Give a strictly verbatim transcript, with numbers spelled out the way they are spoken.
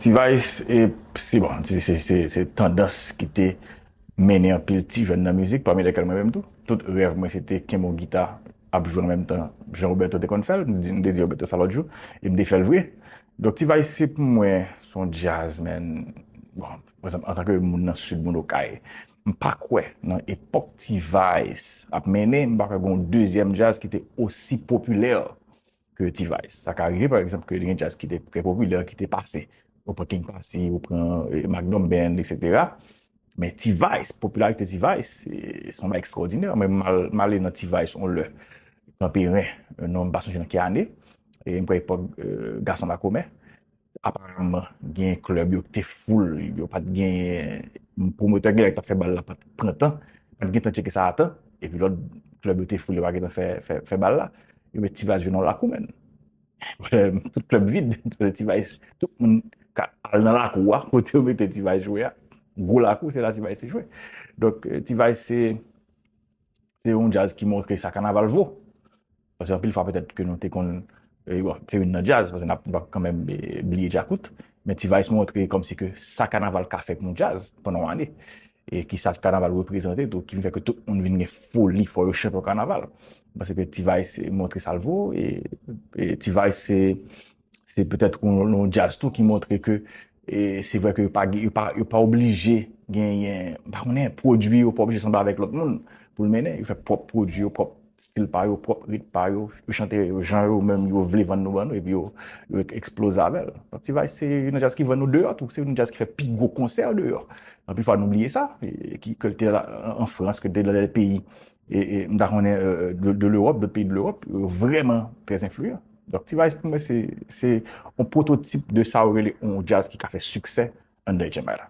T-Vice, e, se bon, se, se, se, se tandans ki te mennen anpil ti jèn nan mizik, pami lèkèl mwen menm tou. Tout rèv mwen se te kenbe yon gita, ap jwe an menm tan Jean Roberto te konn fè l. M di, m te di Roberto sa lòt jou, e m te fè l vre. Donk T-Vice se pou mwen, se yon jazz, man. Bon, pa egzanp, antanke moun nan Sid, moun Okay, m pa kwè nan epòk T-Vice ap mennen, m pa kwè gen yon dezyèm jazz ki te osi popilè ke T-Vice. Sa ka rive, pa egzanp, ke gen jazz ki te trè popilè, ki te pase. Ou pran King Passy, ou pran eh, Magnum Band, etsetera. Men T-Vice, popilarite T-Vice, se se yon bagay ekstrawòdinè. Mwen, m al, m ale nan T-Vice yon lè, Kanperen, non, m pa sonje nan ki ane, e m kwè epòk eh, Gason Makomè. Aparaman, gen klèb yo te foul, yo pa t gen, pwomotè gen lè ki t ap fè bal la pa t pran tan, pa t gen tan tcheke sa a tan, epi lòt klèb yo te foul, yo pa gen tan fè, fè, fè bal la. Yo met T-Vice jwe nan lakou, man. Tout klèb vid, T-Vice, tout moun ka al nan lakou a, kote yo mete T-Vice jwe a. Gwo lakou, se la T-Vice te jwe. Donk, eh, T-Vice se, se yon jazz ki montre sa kanaval vo. Paske anpil fwa petèt ke nou te konn, eh, bon, se youn nan jazz, paske n ap, n ap kanmenm eh, bliye Djakout, men T-Vice montre kòmsi ke sa kanaval ka fè pou yon jazz pandan yon ane. E ki sa kanaval reprezante tou, ki vin fè ke tout moun vin gen foli, fò yo chante yon kanaval. Paske T-Vice montre sa l vo, e, e T-Vice se, se petèt yon, yon jazz tou ki montre ke, e se vre ke yo pa, yo pa, yo pa oblije genyen, m pa konnen, pwodui yo pa oblije sanble avèk lòt moun pou l mennen. Yo fè pwòp pwodui yo, pwòp stil pa yo, pwòp rit pa yo, yo chante yo jan yo menm yo vle vann nou ban nou, epi yo, yo eksploze avè l. Donk T-Vice se youn nan jazz ki vann nou deyò tou, se youn nan jazz ki fè pi gwo konsè deyò. Anpil fwa nou bliye sa, e, ki, ke l te la, an Frans, ke l te nan lòt peyi, e, e, m ta konnen, eh, de, de l'Europe, dòt peyi de l'Europe, yo vrèman trè enfliyan. Donk T-Vice pou mwen se, se yon pwototip de sa yo rele yon jazz ki ka fè siksè anndan H M I la.